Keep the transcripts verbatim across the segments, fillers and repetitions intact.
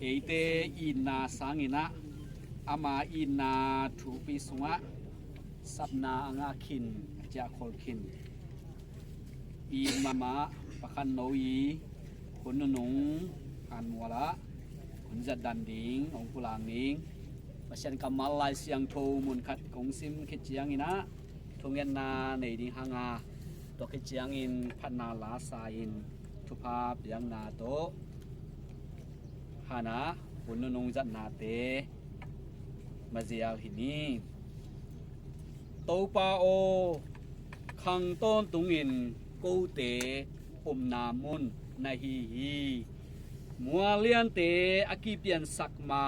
Eite itna sangin ah, ama itna thupi sungah sapna a ngah khin, a ciahkhol khin. Itna mah pakhatno i hun nunung hanmual ah hun zatdan ding hong pulak ning. Pasian kammal Lai Siangtho mun khat kong sim khit ciangin ah thungetna nei ding hang a, tua khit ciangin phatna la sa in thupha piakna tawh hana hun nunung zatnate mazial hi ni. Topa aw, khang tawntungin kote upna mun na hi hi. Mualliante a kipiansak ma,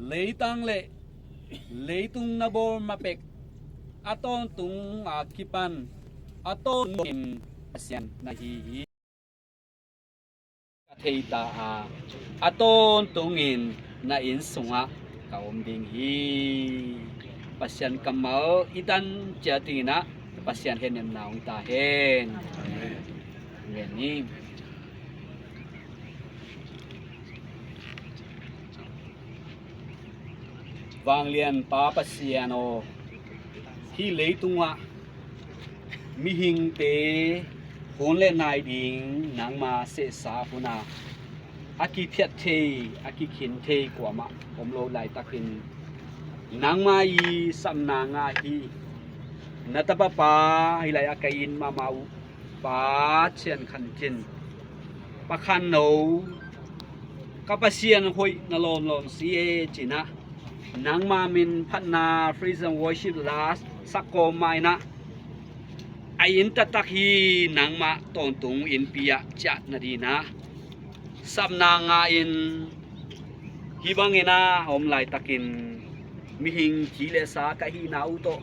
leitang le leitung na bawl ma pek, a tawntung a kipan a tawntungin Pasian na hi hi. Ka thei ta a, a tawntungin na inn sungah ka om ding hi. Pasian kammal i dan ciat dingin ah Pasian hehnemna hong ta hen. Amen ni. Vanglian Pa Pasian aw, hih leitungah mihingte hun le nai ding nangma sehsa hunah a kiphiat thei, a kikhin thei kuamah om lo laitakin, nangma i sapna ngah hi. Na tapa pa hih lai-ah ka it mahmah uh Pa Cian Khan Cin, Pa Khan No, ka Pasian hoih na lawmlawm si e cinah, nangma min phatna praise and worship last sak kawm mah inah, a inn taktak hi. Nangmah tawntung innpi ah ciah nadinah sapna ngah in, hih bangin ah a om laitakin mihing ci le sa ka hihna uh tawh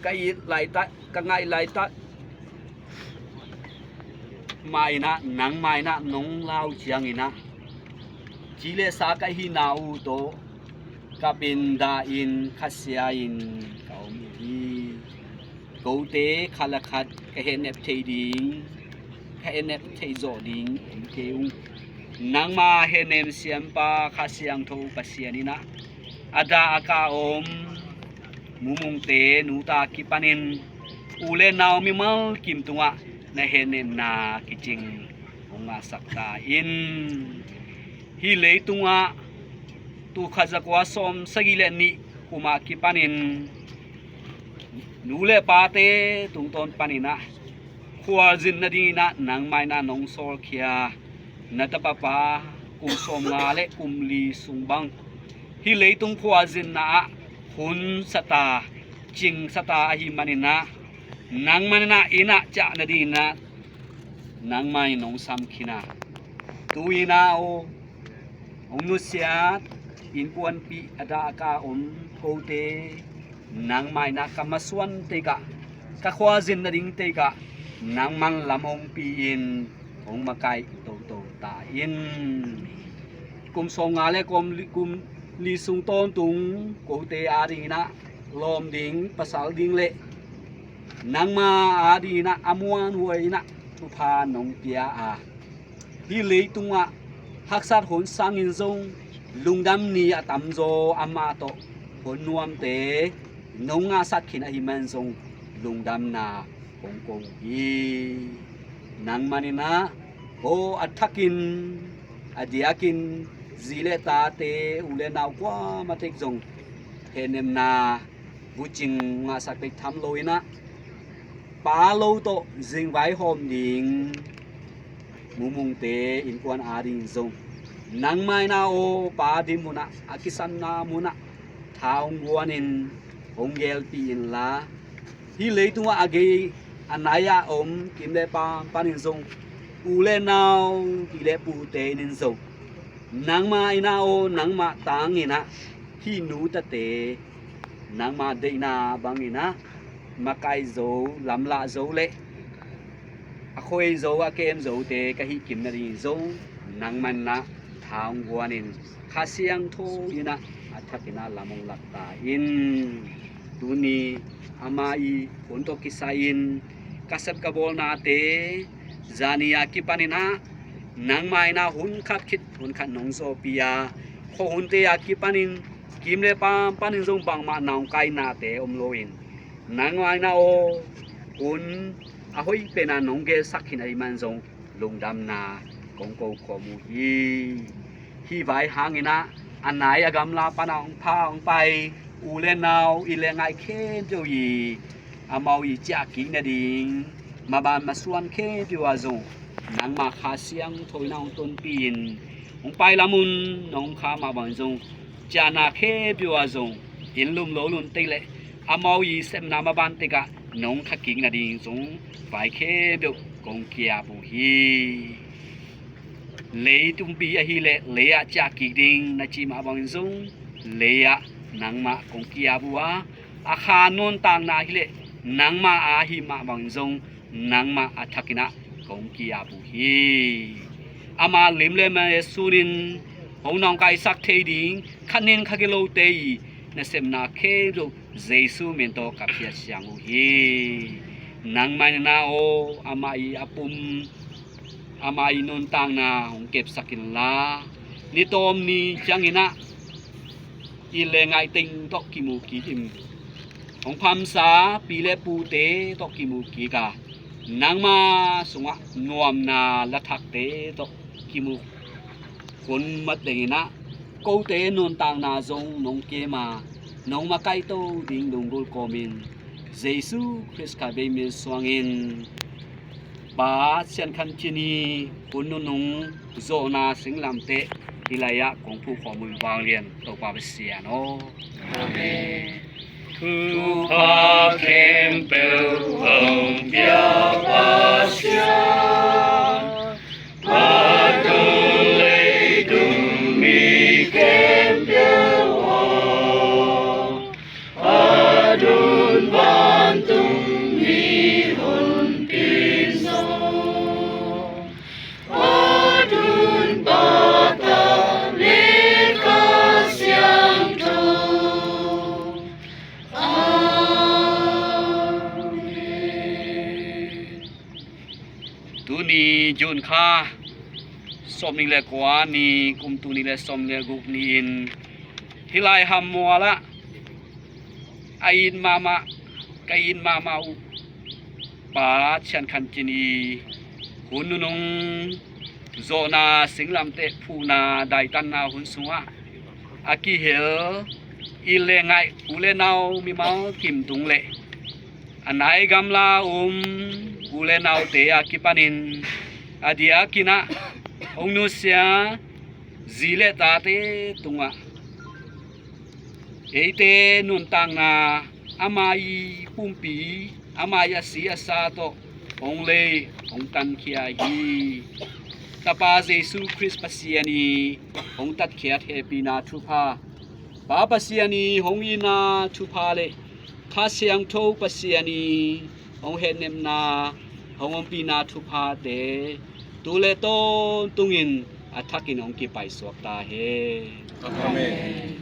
ka it laitak, ka ngaih laitak mah inah, nangmah inah nong lau cianginah ci le sa ka hihna uh tawh kapin dah in khasia in ka om uh hi. Kote khat le khat ka hehnep thei ding, ka hehnep thei zawh ding om kei ung. Nangma hehnem siampa Kha Siangtho Pasian inah a dah a kah om mumungte nuta kipanin u le nau mimal kim tungah na hehnepna kicing hong ngahsak ta in. Hih leitungah tul khat za kua sawm sagih le nih kumah kipanin nu le pate tungtawn paninah khualzin nadinginah nangmah inah nong sawlkhia, na tapa pa kum sawmnga le kum li sung bang hih leitung khualzinna ah hun sata, cing sata ahih maninah, nangmah inah inn ah ciah nadinginah nangmah in nong samkhin a, tu-inah aw hong nusiat innkuanpih a dah a kah om kote nangmah inah ka masuan teikah, ka khualzin nading teikah nangman lam hong pi-in hong makaih toto ta in. Kum sawmnga le kum li, kum li sung tawntung kote adinginah lawm ding, pasal ding le nangma adinginah a muanhuai inah thupha nong pia a, hih leitungah haksat hun sangin zong lungdam ni a tamzaw amah tawh hun nuamte nong ngahsak khin ahih man zong lungdamna kong ko uh hi. Nangmah inah aw a thakin a diakin zi le tate, u le nau kuamah tek zong hehnepna bucing ngahsak pek tham loinah, pa lo tawh zingvai hawm ding mumungte innkuan ading zong nangmah inah aw pa ding munah, a kisamna munah tha hong guanin hong gelpih inla, hih leitungah a gei a nai-ah om kim le pam panin zong u le nau, pi le pute in zong nangmah inah aw nangmah tanginah hih nutate nangma deihna banginah makaih zo, lamlah zo le a khoi zo, a kem zote ka hih kim nading zong nangmah inah tha hong guanin Kha Siangtho inah a thakinah lam hong lak ta in. Tuni amah i hun tawh kisai-in ka sep ka bawlnate zani a kipaninah nangmah inah hun khat khit hun khat nong zawhpih a, khuahunte a kipanin kim le pam panin zong bangmah nong kaihnate om loin, nangmah inah aw hun a hoih penah nong gelsak khin ahih man zong lungdamna kong ko khawm uh hi. Hih vai hanginah a nai a gamla panah hong pha hong pai u le nau, inn le ngai khempeuh i amau i ciah kik nading maban masuan khempeuh ah zong nangmah Kha Siangtho inah hong tonpih in hong pai lam un. Nong kha mah bangin zong ciahna khempeuh ah zong inn lum lo lun tek le amau i sepna maban tekah nong kha kik nading zong vai khempeuh kong ki-ap uh hi. Leitungpi ahih leh lei-ah ciah kik ding na cih mah bangin zong lei-ah nangmah kong ki-ap uh a, a kha nuntakna ahih leh nangmah a ahih mah bangin zong nangmah a thakinah kong ki-ap uh hi. Ama lim le meh sunin hong nawngkaisak thei ding khat nin kha kilote i nasepna khempeuh Jesu min tawh ka phiat siang uh hi. Nangmah inah aw amah i a pum, amah i nuntakna hong kepsak inla, ni tawm ni cianginah it le ngaih teng tawh kimu kik in, hong phamsa pi le pute tawh kimu kik a, nangma sungah nuamna la thakte tawh kimu hun mat dengin ah, kote nuntakna zong nong kem a, nong makaihto ding lunggulh kawmin Jesu Khrist kha vei min suangin Pa Sian Khan Cin i hun nunung zawhna singlamteh hih lai-ah kong phuh khawm uh hi vanglian Topa Pasian aw. Amen. Thupha khempeuh hong pia Pasian, a dun leitung mi khempeuh aw, a dun vantung mi hunpin zong, a dun Pa, Ta le Kha Siangtho. Amen. Tuni June kha sawmnih le kua ni, kum tul nih le sawmnih le guk ni-in hih lai Hammual ah a it mahmah, ka it mahmah uh Pa Sian Khan Cin i hun nunung zawhna singlamteh phuhna daitanna hun sungah a kihel it le ngaih u le nau mimal kim tung le a nai gamla um u le naute a kipanin a diakin ah hong nusia zi le tate tungah eite nuntakna ama i pumpi, ama i a si a sa tawh hong lei hong tankhia hi. Tapa Jesu Khrist Pasian i hong tatkhiat hehpihna thupha, Pa Pasian i hong itna thupha le Kha Siangtho Pasian i hong hehnepna, hong ompihna thuphate tu le tawntungin a thakin hong kipaisuak ta hen. Amen.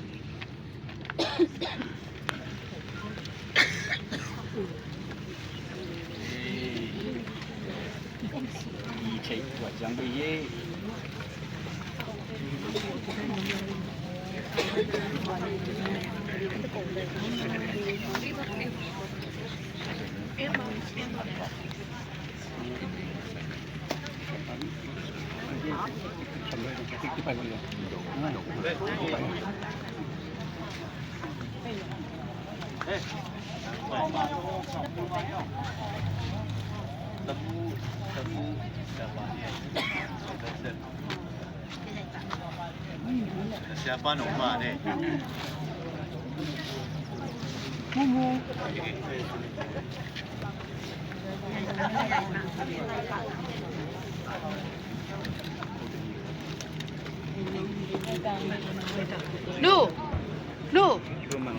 Lu, lu,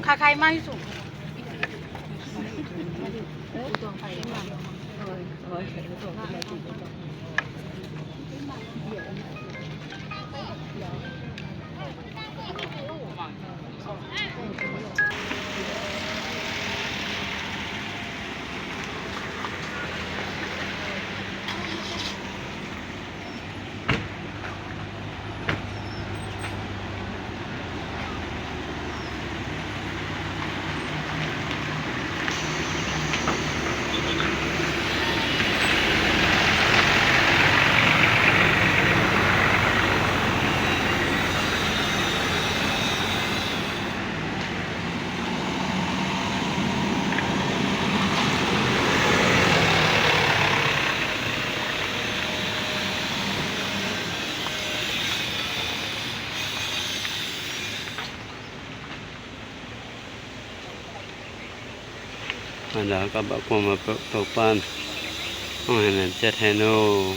khakhai mai su. Ada ka ba kuama peuh pan. Hong hen an chet hen o.